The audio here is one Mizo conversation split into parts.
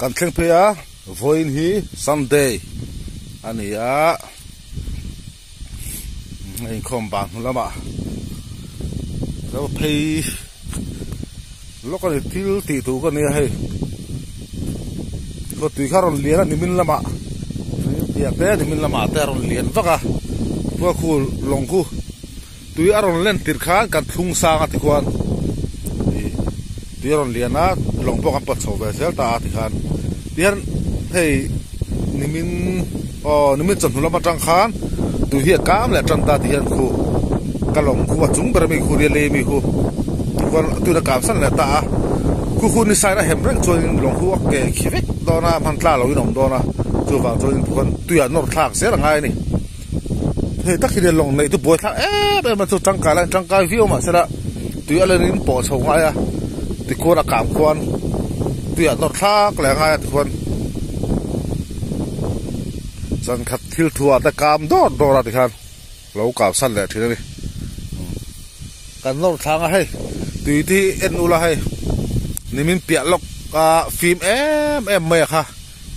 Kan thleng phei a, vawiin hi Sunday a ni a, a inkhawm ban hnu lamah lo phei lawk a ni, thil tih tur ka nia hei, khawtui kha a rawn lian a nimin lamah piah te nimin lamah te a rawn lian vak a, khua khu lawng khu. Tui a rawn len tirh khan kan thlung sang a tikhuan ih tui a rawn lian a lawng pawh kan pawt chho ve zel ta a tikhan tihian hei nimin aw nimin chawhnu lam atang khan tui hi a kam leh tan ta tihian khu ka lawng khu a chung ber ami khu ria lei ami khu tikhuan tui a kam san leh ta a khu khu ni side a hem reng chuanin lawng khu a ke khi vek dawn a hman tla loin a awm dawn a chuvang chuanin tikhuan tuiah nawr thlak zel a ngai a ni. Hei tak hi lawng neih chu buai thlak em em a chu tangkai lai tangkai viau mahsela tui a lenin pawh chho ngai a tikhuan a kang khuan tuiah nawr thlak leh a ngai a tikhuan zan khat thil thuah te kam dawr dawr a tikhan lo kau san leh thin a ni kan nawr thlang a hei tui te hi en ula hei nimin piah lawk a fim em em mai a kha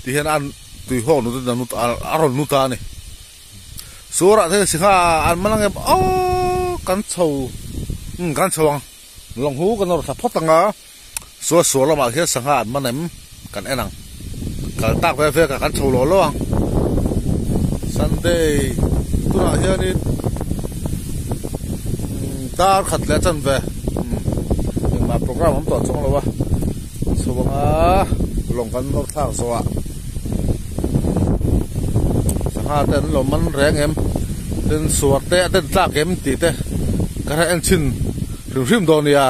tihian an. Tui hawk nu te a rawn lut a ni. Surah te singha an man ang em aw kan chho umm kan chho ang lawng hu kan nawr thla phawt ang a sual sual lamah khian sangha an man em kan en ang kal tak ve vek ah kan chho lawh lawh ang Sunday tunah hianin umm dar khat leh a chanve umm engmah program awm tawh chuang lo a. Chhunga lawng kan nawr thlak zawh ah sangha te an lo man reng em tin suar te a den tlak em tih te ka hre en chhin hrim hrim dawn nia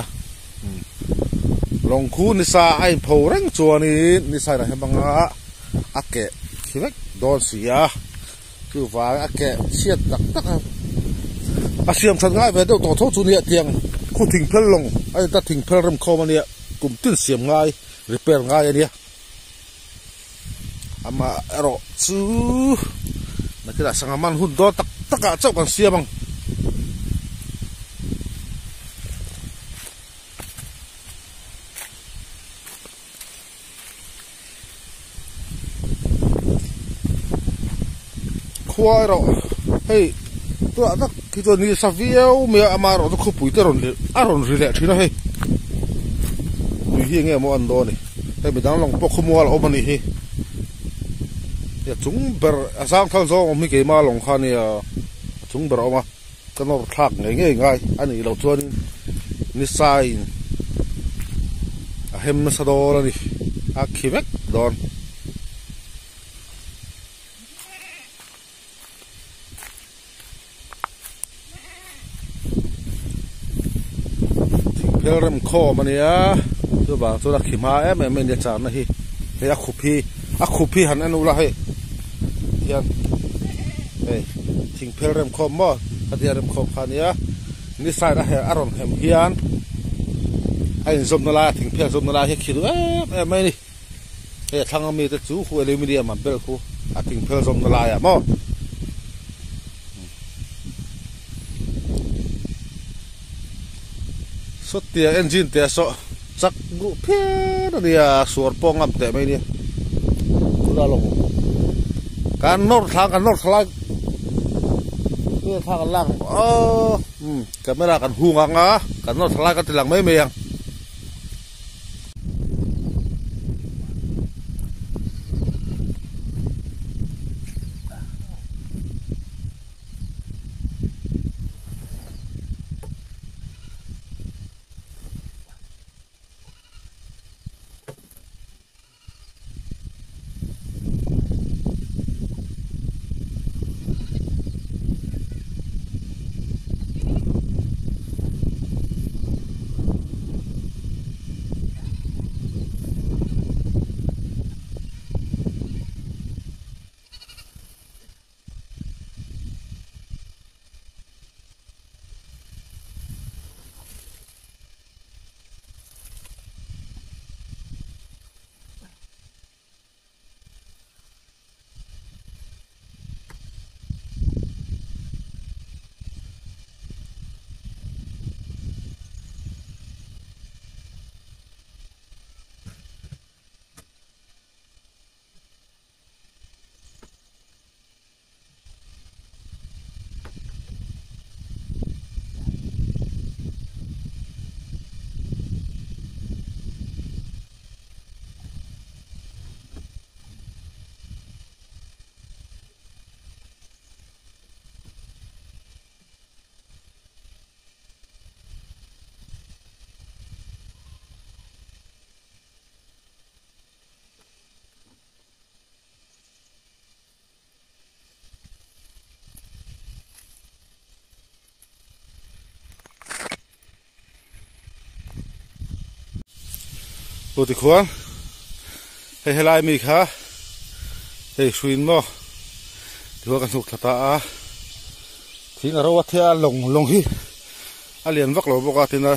lawng khu nisa a in pho reng chuanin nisa in a hem anga a keh khi vek dawn si a chuvang a keh chhiat tak tak a a siam that ngai ve deuh tawh tho chu nia tiang khu thingphel lawng a in ta thingphel rem khawm a nia. Kum tin siam ngai repair ngai a nia amah erawh chu nakinah sangha man hun dawn tak tak ah chauh kan siam ang. Khua erawh hei tunah tak hi chuan ni sa viau mai a amaherawh chu khawpui te rawn a rawn ri leh thin a hei tui hi enge maw an dawn ni hei midang lawng pawh khawmual a awm a nih hi a chung ber a zang thal zawng awm hi keima lawng kha ania a chung ber a awm a ka nawr thlak ngei ngei ngai a nih loh chuanin ni sain a hem nasa dawn a ni a khi vek dawn. Thingphel rem khawm a nia chuvang chuan a khi hma em em a nia charna hi hei a khup hi a khup hi han en ula hei hian hei thingphel rem khawm maw khatia rem khawm kha a nia ni side a a rawn hem hian a inzawmna lai a thingphel zawmna lai hi a khi duh em em mai a ni. Hei a thlang ami te chu khu aluminium an bel khu a thingphel zawmna laiah maw. Sawtia engine te saw chak duh phian a nia suar pawh ngam teh mai nia chula lawng kan nawr thla kan nawr thla lai thla kan lak aw camera kan hung ang a kan nawr thla lai kan ti lang mai mai ang. Chu tikhuan hei helai mi kha hei hruin maw tichuan ka hnuk thla ta a thing a ro a thia lawng lawng hi a lian vak lo bawk a tin a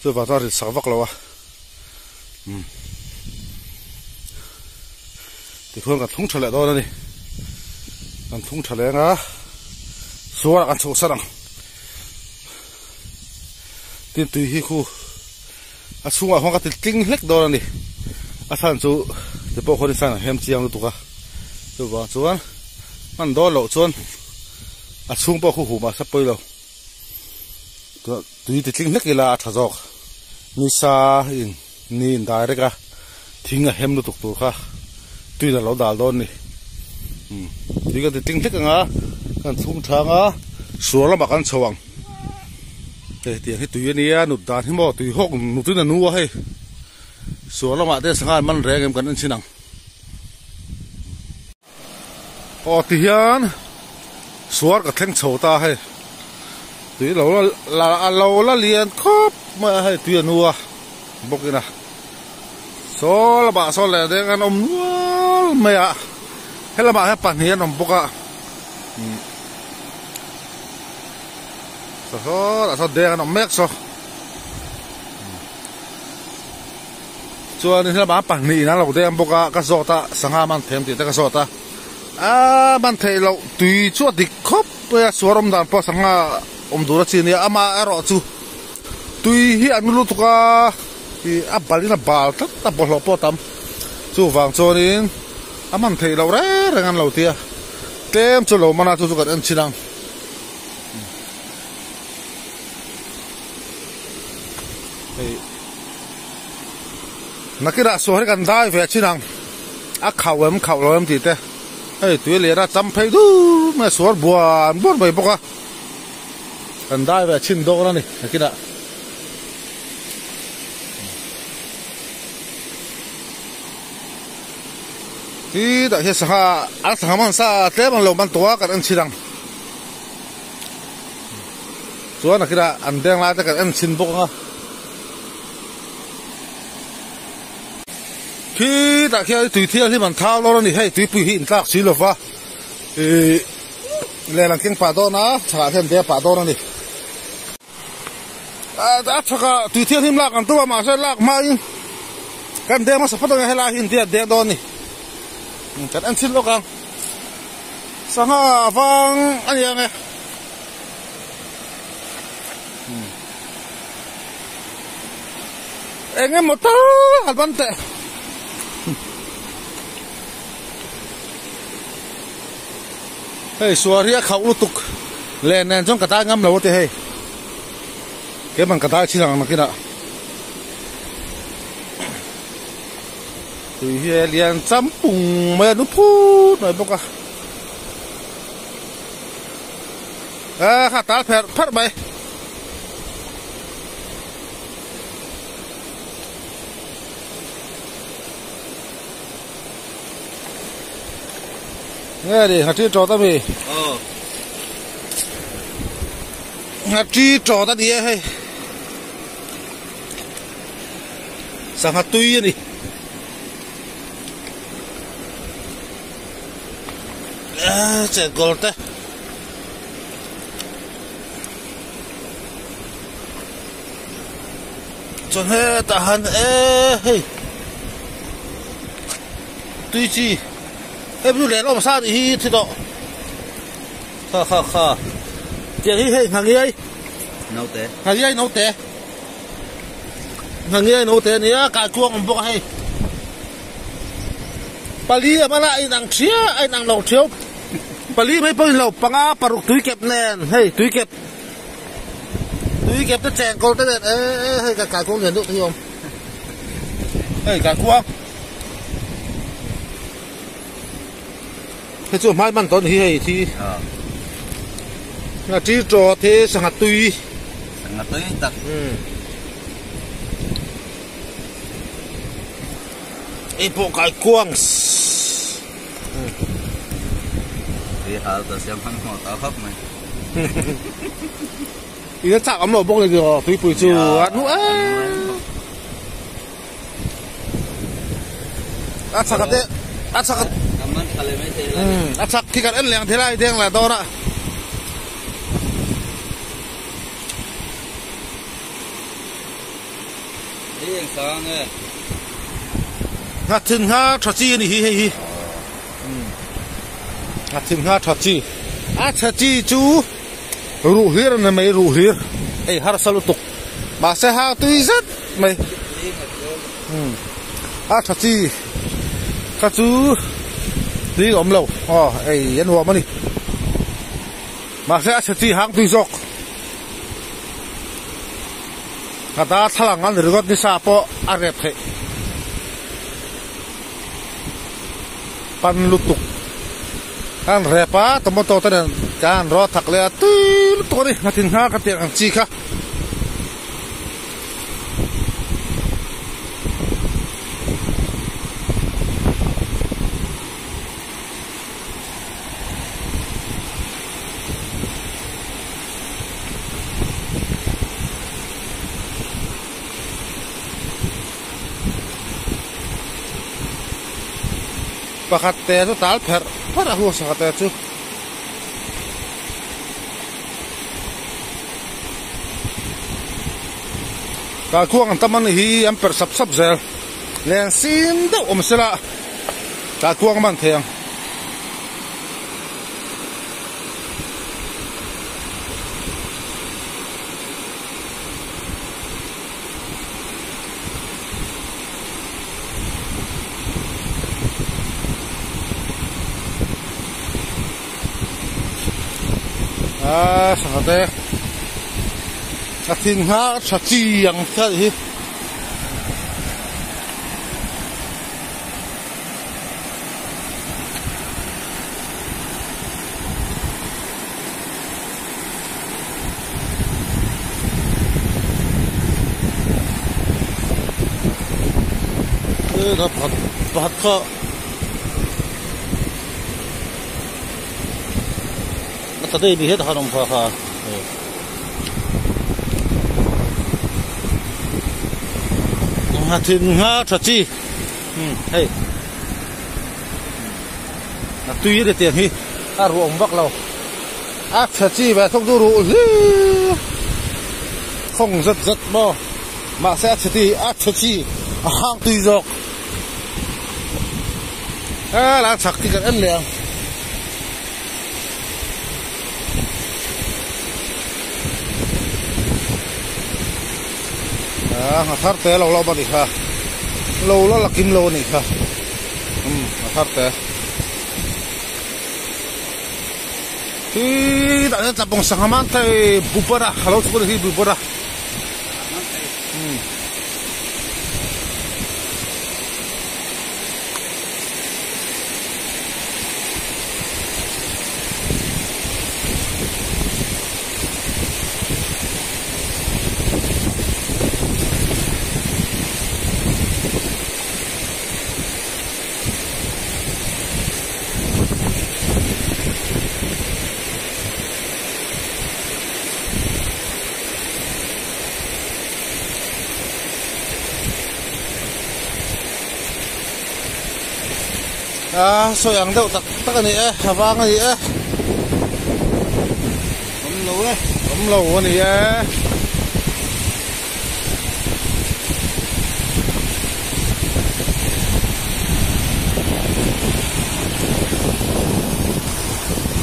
chuvang chuan a rit sak vak lo a umm tikhuan kan thlung tha leh dawn a ni kan thlung tha leh anga suarah kan chhuah san ang. Tin tui hi khu a chhungah khuan ka ti tling hlek dawn a ni a chhan chu ti pawh khuan in san a hem chiang lutuk a chuvang chuan hman dawn loh chuan a chhung pawh khu huh mahse pawi lo tui ti tling hlek ila a tha zawk nisa in ni in direct a thing a hem lutuk tur kha tuin a lo dal dawn a ni umm tui kan ti tling hlek ang a kan chhung thang a suar lamah kan chho ang hei tiang hi tui a nia nut dan hi maw tui hawk nut in a nu a hei suar lamah te sangha an man reng em kan en chhin ang. Aw ti hian suar ka thleng chho ta hei tui lo la a lo la lian khawp mai a hei tui a nu a bawk in a saw lamah sawn leh deng an awm nual mai a helamah hian pahnih an awm bawk a saw lah sawn deng an awm mek saw. Chuanin helamah pahnih in an lo deng bawk a ka zawt a sangha man them tih te ka zawt a aaa man theih loh tui chu a dik khawp mai a suar awm dan pawh sangha awm tur a chi ania amah erawh chu tui hi an lutuk a ih a bal in a bal tlat a bawlhhlawh pawh a tam chuvang chuanin a man theih loh reng reng an lo ti a tlem chu lo man a chu chu kan en chhin ang. Hei nakinah sual hi kan dai ve chin ang a khauh em khauh lo em tih te hei tui lian a cham phei dur mai a sual buan buan mai bawk a kan dai ve chin dawn a ni nakinah. Hi tah hian sangha an sangha man sa tlem an lo man tawh a kan en chhin ang. Chuan a khirah an deng lai te kan en chhin bawk ang a. Khitah khian tui thianghlim an thau lawr a ni hei tuipui hi intlak si lova ih lehlang keng pah dawn a chhakah hian deng pah dawn a ni. A chhakah tui thianghlim lak an tum a mahse lak hmain kan deng hmasa phawt ang e helai hi inti a deng dawn a ni. Kan en chhin lawk ang. Sangha vang a ni ang e. Eng emaw tal han ban teh. Hei suar hi a khauh lutuk len nen chuan ka dai ngam lo a ti hei. Keimah ka dai chin ang nakinah. Tui hi a lian cham pung mai a nu phut mai bawk a. A kha tal pherh pherh mai. Nge ni ngha chi tawt a mi? Aw. Ngha chi tawt a ni e hei. Sangha tui a ni. Chetkawl te. Chuan hetah han e hei tui chi hei chu leh lawm sa nih hi thi tawh kha kha kha tiang hi hei nghangiai naute nghangiai naute nghangiai naute a nia kaikuang awm bawk a hei pali a hmana a inang ṭhia a inang lo ṭhiau pali mai pawhin lo panga paruk tui kep nen hei tui kep tui kep te cheng kawl te nen e hei ka kai kuang lian deuh te hi a awm hei kai kuang hei chu hmai man tawn hi hei thi nga ṭi ṭawt hi sangha tui sangha tui tak Hei pawh kai kuang Tui hal ta siam hman hmawh ta khawp mai. Ina chak am lo bawk le tiraw tuipui chu a nu e. A chak a te a chak a a chak khi kan en leh ang thei lai deng lah dawn a. Nghathin ngha tha chi a ni hi hei hi nghathin ngha tha chi a tha chi chu ruh hlir a ni mai ruh hlir ei harsa lutuk mahse ha tui zet mai a tha chi kha chu tui a awm lo aw ei a nuam a ni mahse a tha chi hang tui zawk. Ka darthlalang an ringawt nisa pawh a rep theih pan lutuk an rep a tomato te nen kan rawt thak leh a tui lutuk a ni nghatin nghal ka tih ang chi kha. Pakhat te chu tal pherh pherh a huasa te chu. Kalkhuang an tam a ni hi an perh sap sap zel. Leng sin deuh awm sela kalkhuang a man thei ang. A sangha te a thing hma tha chi ang kha hi. Pakhat pakhat kha a tla daih ni hian han awm kha kha. Nghathin ngha tha chi hei. A tui a ni tiang hi a ruah awm vak lo a chhe chi ve thawk chu ruh hlir khawng zet zet maw mahse a chhe chi a chhe chi a hang tui zawk a la chak hi kan en leh ang. A nghathar te lo la awm a nih kha lo la la kim lo a nih kha umm nghathar te khi tah hian tlabawng sangha man thei bubara a lo chhuk a nih hi bubara umm. A sawi ang deuh tak tak a ni e a vang a ni e. Awm lo e. Awm lo a ni e.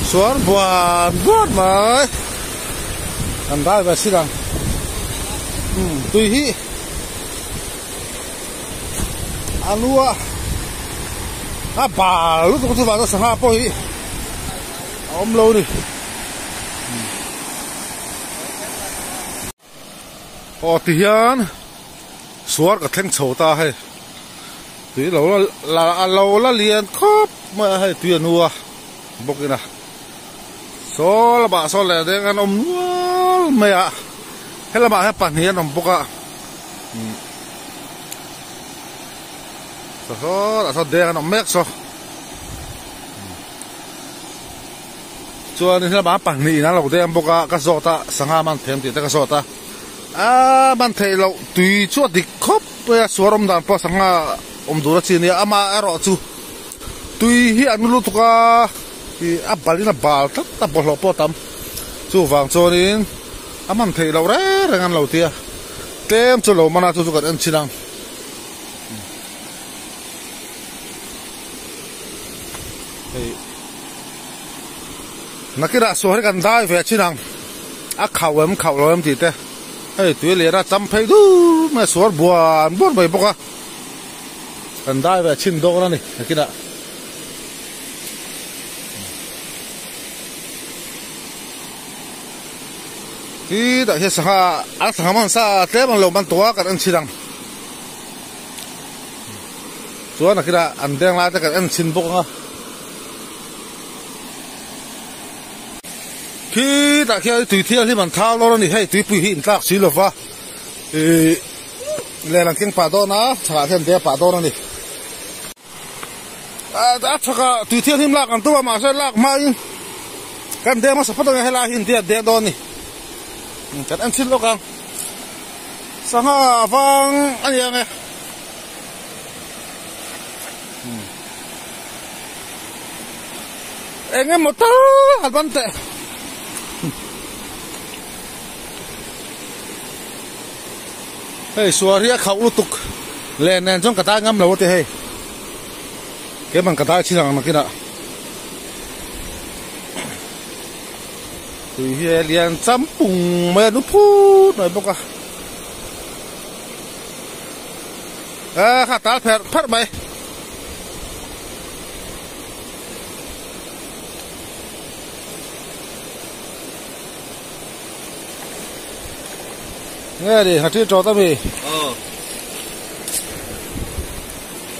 Suar buan buan mai. Kan dai ve si lang. Um tui hi a lua a bal lutuk chu vang sangha pawh hi a awm lo a ni. Aw ti hian suar ka thleng chho ta hei tui lo la a lo la lian khawp mai a hei tui a nu a bawk in a saw lamah saw leh deng an awm nual mai a helamah hian pahnih an awm bawk a saw lah saw deng an awm mek saw. Chuan helamah pahnihin an lo deng bawk a ka zawt a sangha man them tih te ka zawt a aaa man theih loh tui chu a dik khawp mai a suar awm dan pawh sangha awm dur a chi ania ama erawh chu tui hi an lutuk a ih a bal in a bal tlat a bawlhhlawh pawh a tam chuvang chuanin a man theih loh reng reng an lo tia tlem chu lo man a chu chu kan en chhin ang. Hei nakirah sual hi kan dai ve chin ang a khauh em khauh lo em tih te hei tui lian a cham phei dur mai a sual buan buan mai bawk a kan dai ve chin dawn a ni nakinah. Khi tah hian sangha an sangha man sa tlem an lo man tawh a kan en chhin ang. Chuan a kila an deng lai te kan en chhin bawk ang a. Khitah khian tui thianghlim an thau lawr a ni hei tuipui hi intlak si lova ih lehlang keng pah dawn a chhakah khian deng pah dawn a ni. A chhakah tui thianghlim lak an tum a mahse lak hmain kan deng hmasa phawt ang e helai hi india deng dawn a ni. Kan en chhin lawk ang. Sangha vang a ni ang e. Eng emaw tal han ban teh. Hei suar hi a khauh lutuk len nen chuan ka dai ngam lo a ti hei. Keimah ka dai chin ang nakinah. Tui hi a lian cham pung mai a nu phut mai bawk a. A kha tal pherh pherh mai. Nge ni ngha chi tawt a mi? Aw.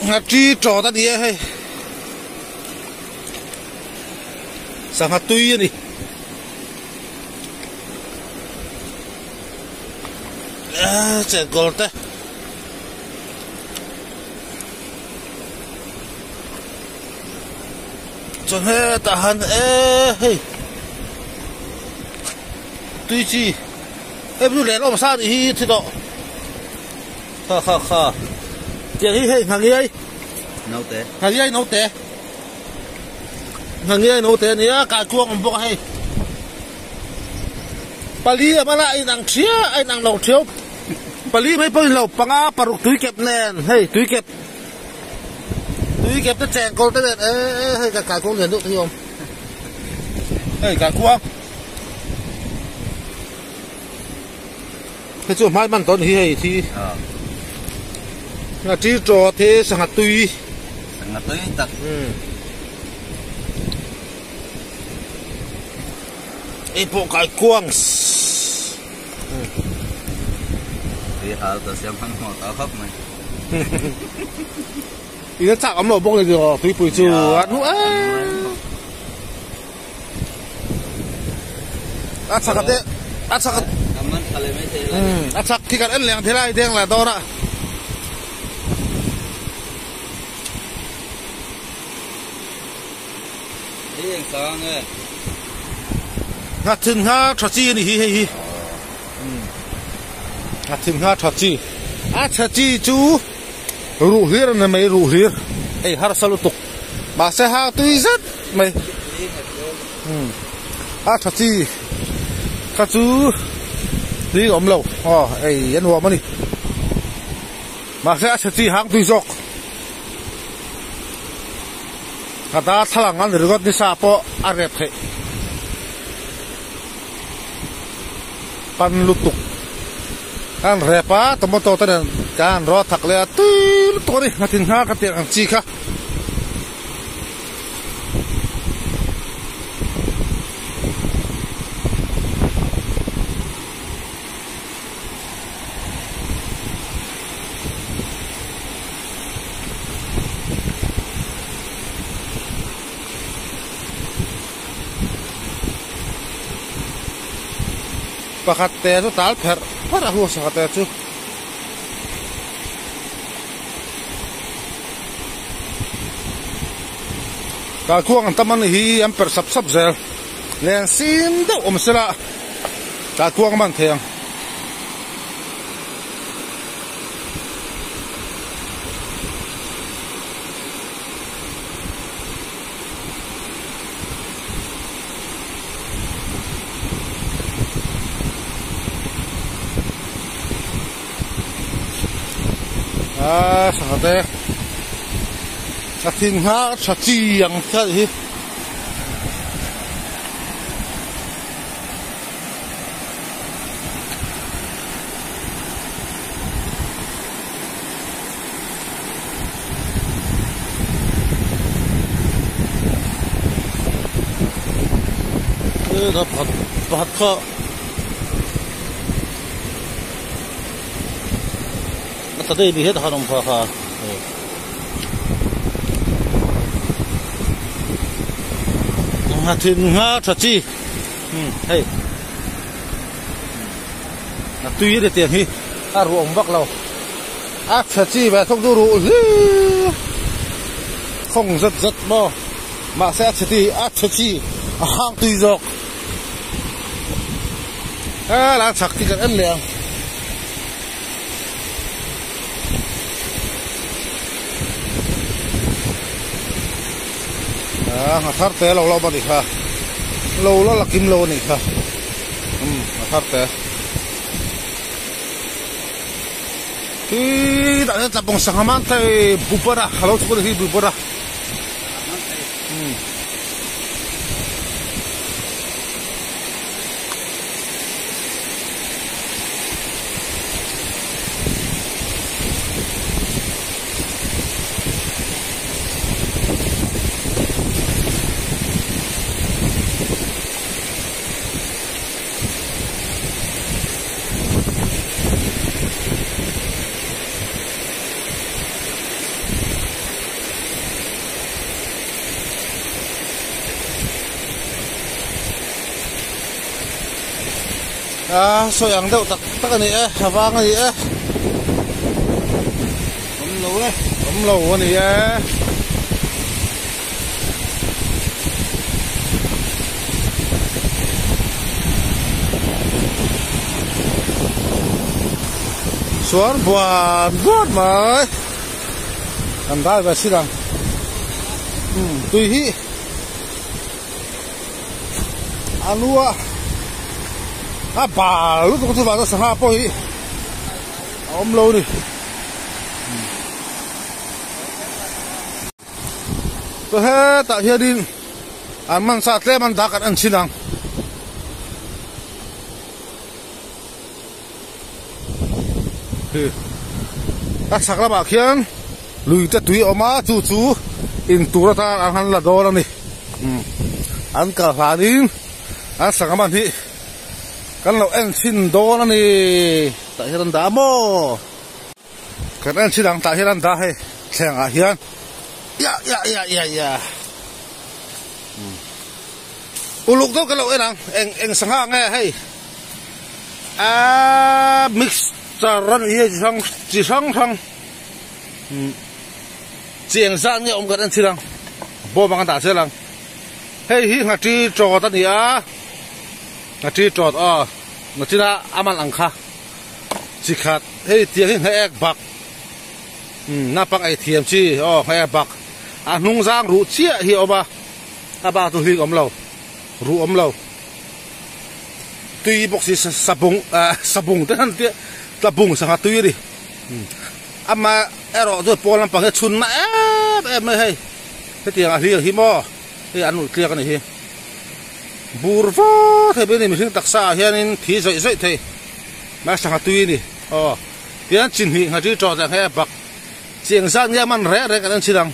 Ngha chi tawt a ni e hei. Sangha tui a ni. Chengkawl te. Chuan hetah han e hei tui chi hei chu leh lawm sa nih hi thi tawh kha kha kha tiang hi hei nghangiai naute nghangiai naute. Hnangiai naute a nia kaikuang awm bawk a hei pali a hmala a inang thia a inang lo thiau pali mai pawh inlo panga paruk tui kep nen hei tui kep tui kep te chengkawl te nen e hei ka kaikuang lian deuh te hi a awm hei kaikuang hei chu hmai man tawn hi hei thi nga ṭi ṭawt hi sangha tui sangha tui tak hei pawh kai kuang tui hal ta siam hman hmawh ta khawp mai ina chak awm lo bawk le tiraw tuipui chu a hnu a A chak a te a chak a chak khi kan en leng thei lai deng la dawn a. Nghat thin ngha tha chi a ni hi hei hi nghat thin ngha tha chi a tha chi chu ruh hlir a ni mai ruh hlir ei harsa lutuk mahse ha tui zet mai. A tha chi kha chu tui a awm lo aw ei a nuam a ni mahse a tha chi hang tui zawk ka darthlalang a ni ringawt nisa pawh a rep theih pan lutuk an rep a tomato te nen kan rawt thak leh a tui lutuk a ni nghatin nghal ka tih ang chi kha. Pakhat te chu tal pherh pherh a huasa te chu. Kalkhuang an tam a ni hi an perh sap sap zel len sim deuh awm sela kalkhuang a man thei ang. A sangha te a thin ngha tha chi ang kha hi. Pakhat pakhat kha a ta daih ni hian han awm kha kha nghathin ngha tha chi hei a tui a ni tiang hi a ruah awm vak lo a tha chi ve thawk chu ruh hlir khawng zet zet maw mahse a chhe ti a chhe chi a hang tui zawk a chak ti kan en leh ang. A ngha thar te lo la awm a nih kha lo la la kim lo a nih kha umm ngha thar te khi tah hian tlabawng sangha man thei bubara a lo chhuk a nih hi bubara umm. A sawi ang deuh tak tak a ni e a vang a ni e awm lo e awm lo a ni e. Suar buan buan mai kan dai ve si lang tui hi a lu a a bal lutuk chu vana sangha pawh hi a awm lo a ni chuan hetah hianin an man sa tlem an dak an en chhin ang. A chhak lamah khian lui te tui a awm a chu chu in tur atan an han la dawn a ni an kal hlanin an sangha man hi kan lo en chhin dawn a ni tah hian an dah a maw kan en chhin ang tah hian an dah hei thleng ah hian ya ya ya ya ya. Uluk deuh ka lo en ang eng eng sangha nge hei aaa mixture a nih hi chi hrang chi hrang hrang chi eng zat nge awm kan en thil ang bawm ang a dah zel ang hei hi nghaṭi tawt a ni a nghaṭi tawt aw nachina a man ang kha chi khat hei tiang hi nghaek bak naupang ei thiam chi aw nghaek bak a hnung zang ruh chiah hi a awm a. A bak chu hling awm lo, ruh awm lo, tui bawk si sabung ah sabung te han tia tlabung sangha tui a ni. Ama erawh chu pawn lampang hi a chhun na em em mai hei hetiang a hling ang hi maw hei an ulh tliak a ni hi. Bur vak thei mai a ni mihring taksa ah hianin thi zawih zawih thei mai sangha tui a ni aw tian chi hnih ngha ṭi ṭawt ang hei a bak chi eng zat nge a man reng reng kan en chhin ang.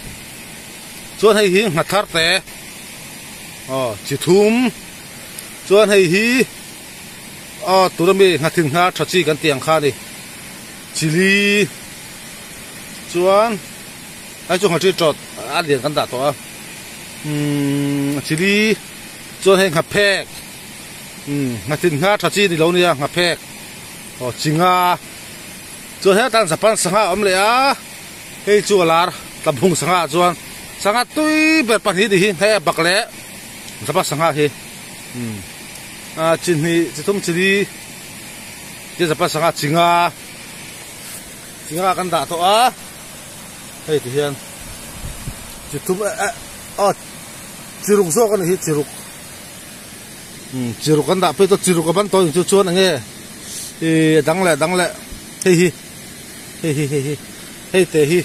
Chuan hei hi ngha thar te aw chi thum chuan hei hi aw tuna mi ngha thing hnar tha chi kan tih ang kha a ni chili chuan hei chu ngha ṭi tawt a lian kan dah tawh a umm chili chuan hei ngha phek umm ngha thing hnar tha chi ni lo nia ngha phek aw chi nga chuan hetah japan sangha a awm leh a. Hei chu a lar tlabhung sangha ah chuan sangha tui ber pahnih ni hi hei a bak leh zapa sangha hi umm ah chi hnih chi thum chi li te zapa sangha chi nga chi nga kan dah tawh a hei ti hian chi thum eh eh aw chi ruk zawk a ni hi chi ruk umm chi ruk kan dah phei chuan chi ruk a ban tawh ang chu chuan eng nge ih a dang leh a dang leh hei hi. Hei hi hei hi Hei te hi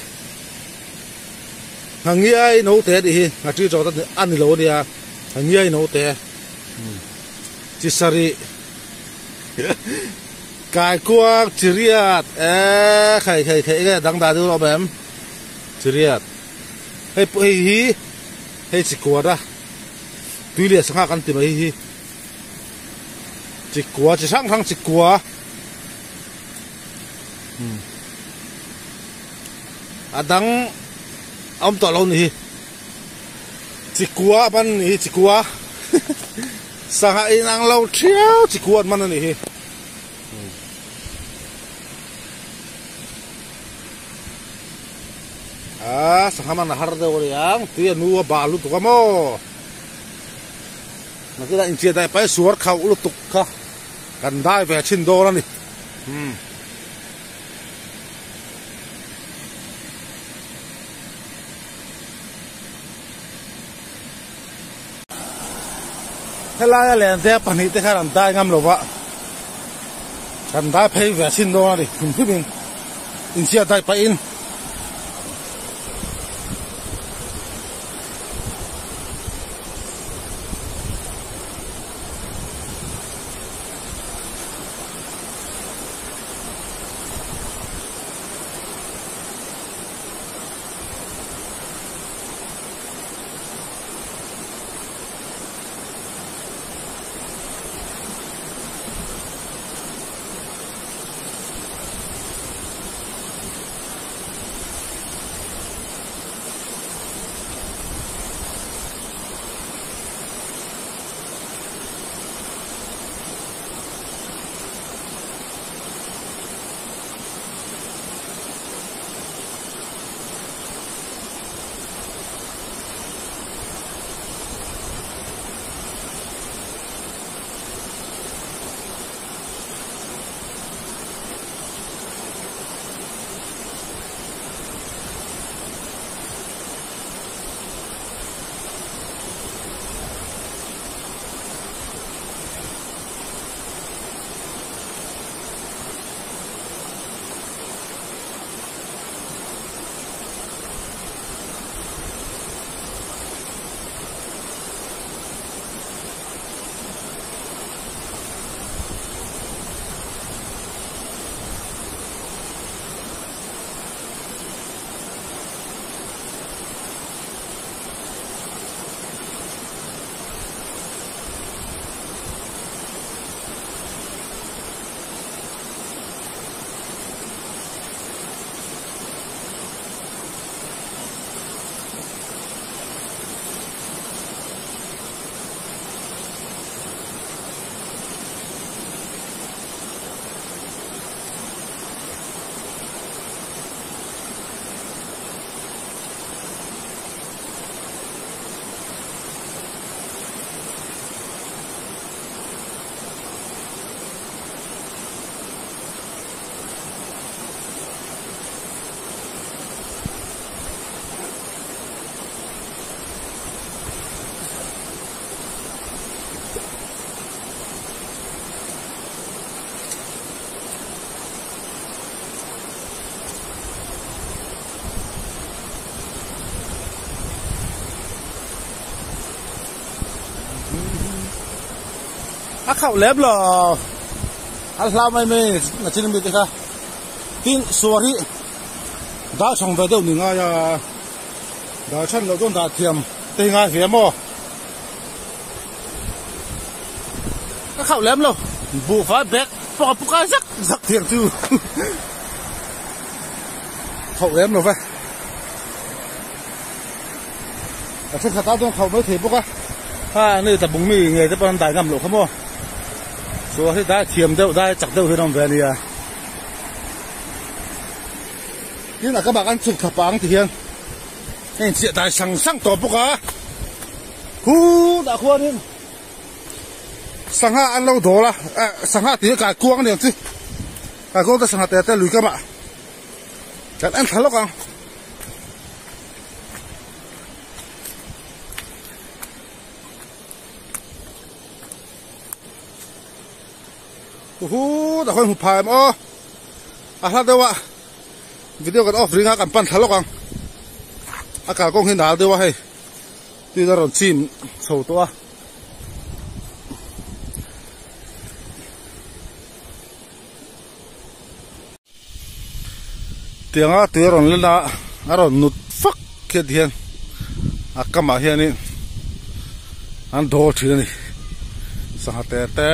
Nghangiai naute a nih hi, Nghatri chawt a ni lo a nia, Nghangiai naute chi sarih Kaikuang chi riat eee khai khai khai enge dang dah deuh a awm em chi riat hei pawh hei hi hei chi kuat a tui leh sangha kan ti mai hi chi kua chi hrang hrang chi kua. A dang a awm tawh lo ni hi chikua a man ni hi chikua sangha inang lo thiau chikua an man a ni hi a sangha man a har deuh a ni ang tui a nu a bah lutuk a maw nakina inchhiat daih pai suar khauh lutuk kha. Kan dai ve thin dawn a ni. Umm. Helaia lente pahnih te khan an dai ngam lova, kan dai phei ve thin dawn a ni hrim hrim in inchhiat daih pahin. A khauh lem lo a hlau mai mai na chin mi te kha tin suar hi dah chhawng ve deuh ni ngai a dah chhan loh chuan dah thiam te hi ngai ve maw a khauh lem lo buhfai bag pawh a pu kai zak zak thiang chu khauh lem lo ve a thenkhat ah chuan khauh mai thei bawk a ha ni tlabung mi ngei te pawh an dai ngam loh kha maw chuan hi dai thiam deuh dai chak deuh hian a awm ve a nia tin a kamah khan chhuk thla pang ti hian a inchiah dai sang sang tawh bawk a khutah khuanin sangha an lo dawl a eh sangha tih hi kaikuang a ni ang chi kaikuang te sangha te te lui kamah kan en thla lawk ang. Uhu dah khawi hmu phai em aw a hla deuh a. Video kan off ringa kan pan thla lawk ang. A kalkawng hi nal deuh a hei. Tuin a rawn chim chho tawh a. Tianga tui a rawn len a, a rawn nut fak khiat hian a kamah hianin an dawl thin a ni. Sangha te te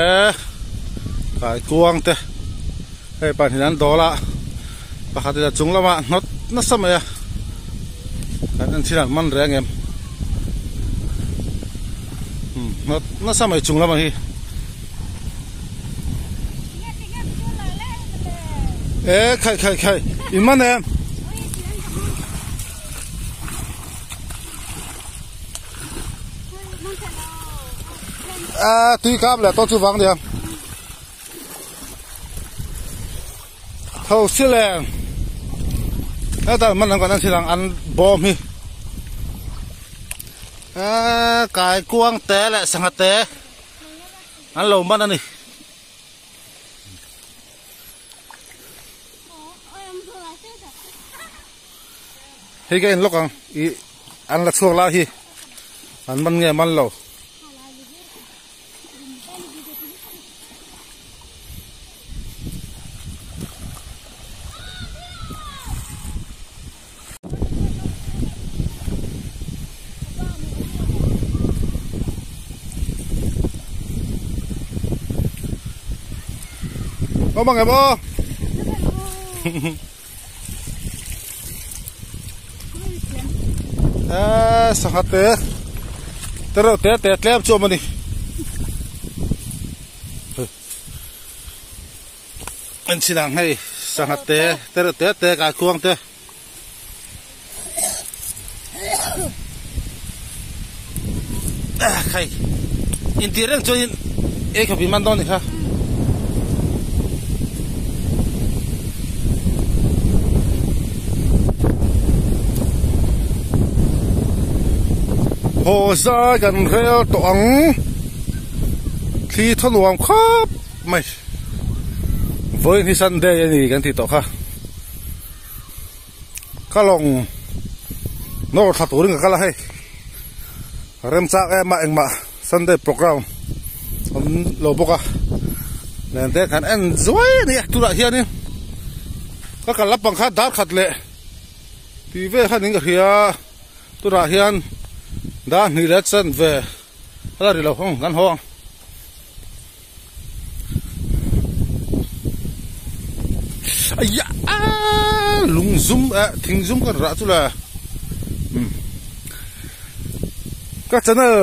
kaikuang te hei pahnih an dawl a, pakhat in a chung lamah hnawt nasa mai a, kan en chin an man reng em? Hnawt nasa mai chung lamah hi. E khai khai khai in man em a tui kap leh tawh chu vang nia tho si leng hetan man ang kan an thil ang an bawm hi a kai kuang te leh sangha te. An lo man a ni. Hei ka en lawk ang i an la chhuak lai hi an man nge man lo. Có bằng em ơ. Ê, sangha te. Te reuh te te tlem chu awm a ni. En chin ang hei sangha te te reuh te te kai khuang te. Khai intih reng chuan in ei khawp in man dawn ni kha. Haw zai kan rel tawh ang thli thaw nuam khawp mai vawiin hi Sunday a ni kan tih tawh kha. Ka lawng nawr thla turin ka kal a hei remchak em a engmah Sunday program awm lo bawk a len te kan en zuai a ni a tunah hianin ka kal lampang kha dar khat leh tih vel kha niin ka hria tunah hian dar hnih leh chanve a la ri lo ang kan haw ang. Aiah lung zum eh thing zum kan rah chu le ka channel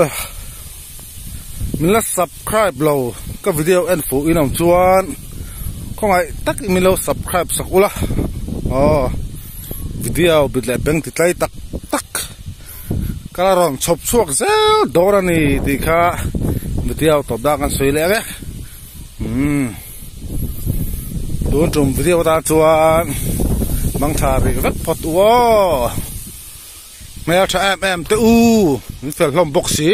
min la subscribe lo ka video en fuh in awm chuan khawngaih tak in min lo subscribe sak ula aw video bit leh beng ti tlai tak tak. Ka la rawn chhawp chhuak zel dawn a ni tih kha video tawp dan kan sawi leh ang e. Umm tun tum video atan chuan mangtha rih vek phawt u aw. Hmeltha em em te u min fel hlawm bawk si.